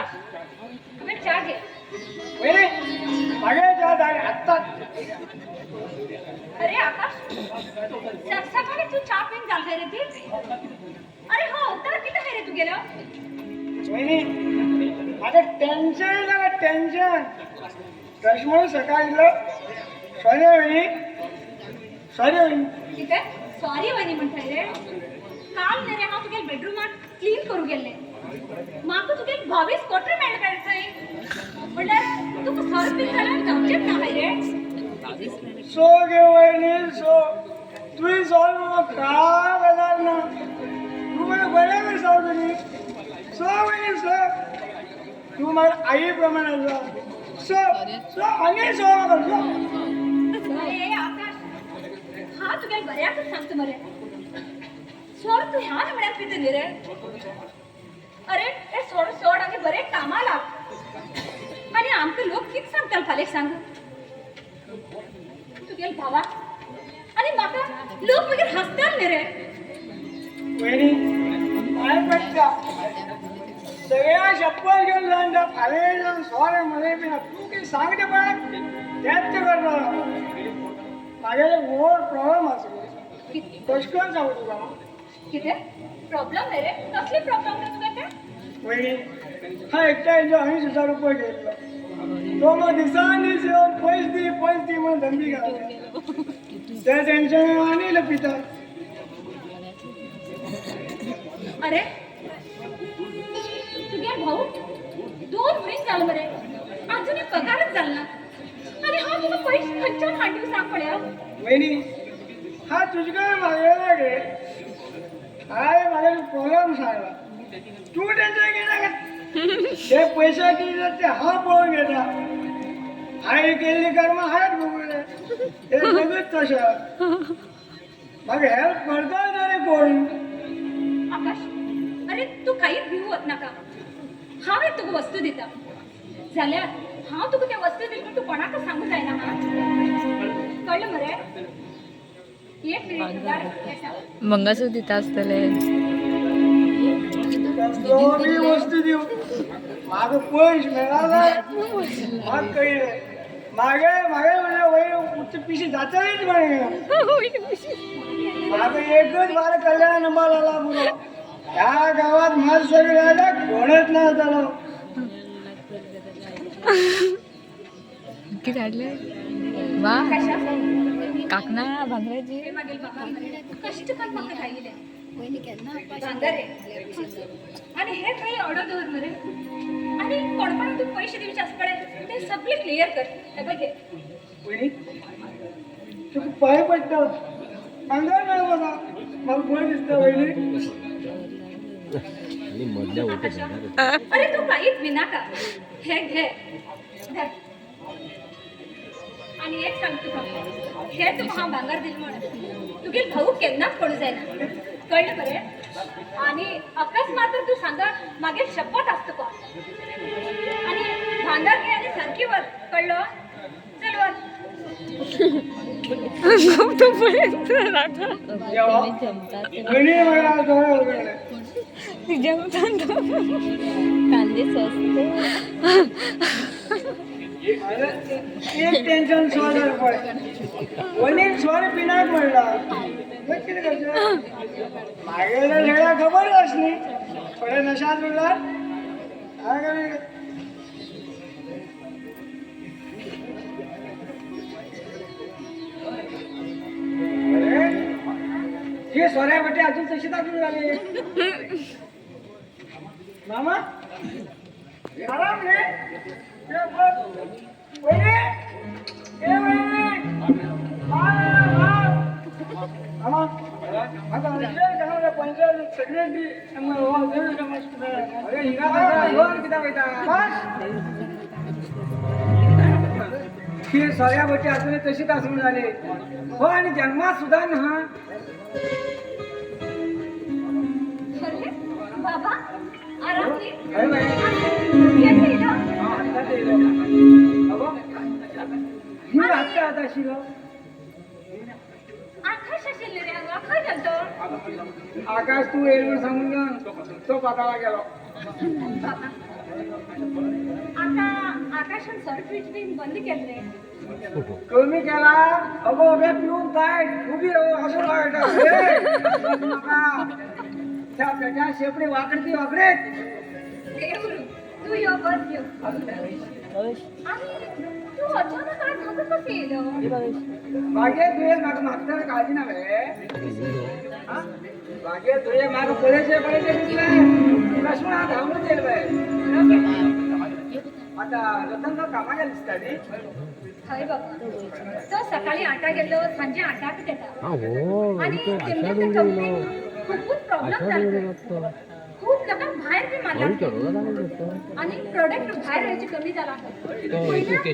आकाश, तुम्ही चहा घे. वहिनी, मागे चहा झाले आत्ताच. अरे आकाश, सकाळी तू चहा पिऊन चालतंय रे ती. अरे हो, तर किती आहे रे तू गेलं? वहिनी, माझं टेन्शन झालं टेन्शन. त्याच्यामुळे सकाळी सॉरी वहिनी, सॉरी वहिनी. ठीक आहे, सॉरी वहिनी म्हणताय रे. काल नाही रे हा तुगे बेडरूमात क्लीन करू गेले, माका तुगे 22 क्वार्टर मेळ्ळे काय म्हणल्यार तुका सर बीन जाल्यार जावचेच ना हाय रे. सो गे वहिनी सो. तुवें सॉल्व म्हाका काय गजाल ना. तूं म्हाका बरें सॉल्व केली. सो वहिनी सो, तूं म्हाका आई प्रमाण आसा. सो सो आनी सो म्हाका सो. अरे आकाश, हा तुगे बऱ्याकच सांगता मरे, सोड तू ह्या म्हळ्यार पिता न्ही रे. अरे हे सोड सोड आनी बरें कामा लाग. आनी आमकां लोक कितें सांगताले फाल्यां सांग? तुगेले भावाक आनी म्हाका लोक मागीर हांसताले न्ही रे. वहिनी, पांय पडटा. सगळ्या शप्पल घेऊन जाऊन त्या फाल्यां जावन सॉरी म्हणे बी ना. तूं कितें सांगता पळय तेंच तें करतलो. म्हागेले व्हड प्रॉब्लम आसा. कशें करून सांगू तुका? कितें प्रॉब्लम रे? कसली प्रॉब्लम रे तुका ते? वहिनी, हा एकट्या हेंचो 80,000 रुपये घेतलो. तो मग दिसान दीस येवन पयस दी पयस दी म्हणून धमकी घालता. त्या टेन्शन आनी पिता. अरे तुगे भाऊ 2 म्हयने जाले मरे, अजूनय पगारच जाल ना. आनी हांव तुका पयशे खंयच्यान हाडून सांग पळया. वहिनी, हा तुजे कडेन मागलेला गे. हांवें म्हागे प्रॉब्लम सांगला. तूं टेन्शन घेयनाका. ते पयशे कितें जाता ते हांव पळोवन घेता. हांवें केल्ली कर्मां हांवें भोगले. ते जगूच तशें. म्हाका हेल्प करता तरी कोण? आकाश, अरे तूं कांयच भिवू वचनाका. हांव एक तुका वस्तू दिता जाल्यार हांव तुका त्या वस्तू दिली म्हूण तूं कोणाकच सांगू जायना. हा, कळ्ळें मरे? एक मिनीट सांग. मंगळसूत्र दिता आसतले. कसलो बी वस्तू दिवं, म्हाका पयश मेळना जाय. म्हाका कळ्ळें. मागे मागे म्हणजे वयर उच्च पिशी जातलीच मरे. म्हाका एकच बार कल्याण नंबर आला पुरो. ह्या गावात म्हाज सगळें जाल्यार कोणच ना जालो. कितें हाडलें वा? आकाशा. कांकणां भांगराची. हे मागील बाबा कश्ट करून म्हाका घायिल्लें भांगर हे. आनी हे खंय ऑर्डर दवर मरे. आनी कोणकोणाक तूं पयशे दिवचे आसा पळय ते सगळे क्लियर कर. हे पळय घे. वयनी, तुका पांय पडटा. भांगर मेळ म्हाका. म्हाका बरें दिसता वयनी. आकाशा, अरे तूं कांयच भिनाका. हे घे धर. आनी एक सांग तुका, हे तुका हांव भांगर दिलें म्हण तुगेल भाऊ केन्नाच पडूं जायना. कळ्ळें मरे? आनी अकस्मात जर तूं सांगत मागीर शपथ आसा तुका. आनी भांगर घे आनी सारकी वर. कळ्ळो? चल वर. तो पर्यंत राहता. देवा वयनी, म्हाका दोळे उगडले. जमतात कांदे स्वस्त. एक टेन्शन सॉल्व जालें पळय. वयनीन सॉरी पिनाक म्हणला. मग कितें करचें? मागेल्या सगळ्या खबर आसली. थोडे नशात उरला काय करें? अरे, हे सोऱ्या बटे अजून तशीच अजून झाले. मामा, आराम रे. ये बस. वहिनी, ए वहिनी. मामा, आता अर्जंट काम रे, पंचायत सेक्रेटरी. अरे हिंगा कित्याक वयता? बस. ही सोऱ्या बटी अजून तशीच आसून झाले हो आणि जन्मात सुद्धा ना. अरे बाबा, आराम रे? अरे बाई. केन्ना येयलो? आत्ताच येयलो. अगो, ही आत्ता आता अशी गो. आकाश आशिल्ले रे हांगा, खंय गेलो तो? आकाश तू येईल म्हणून सांगून घेऊन तो पाताळा गेलो. बाबा. आता आकाशान सर्फीच बीन बंद केल्ले. कमी केला अगो उभ्या पिऊन काय उभी राहू असं वाटतं. ए, नका. त्या बेटा शेपडी वाकडी ती वाकडे. देवरू तू यो बस यो. आणि तू अचानक आज हांगा कसं येयलो? मागे तुये म्हाका मागताना काळजी ना रे. हा? मागे तुये म्हाका पळयचे पळयचे दिसलें लक्ष्मण हांव धांवून येयलो बाय. आता रतन तो कामाक गेलो दिसता न्ही. हय बाबा, तो सकाळी 8 गेल्लो, सांजे 8 येता. आणि तेमगे त्या कंपनीत खूपूच प्रॉब्लेम जाले. खूप लोकांक भायर बी मारला आणि प्रोडक्ट भायर येवचे कमी जाला. पयल्या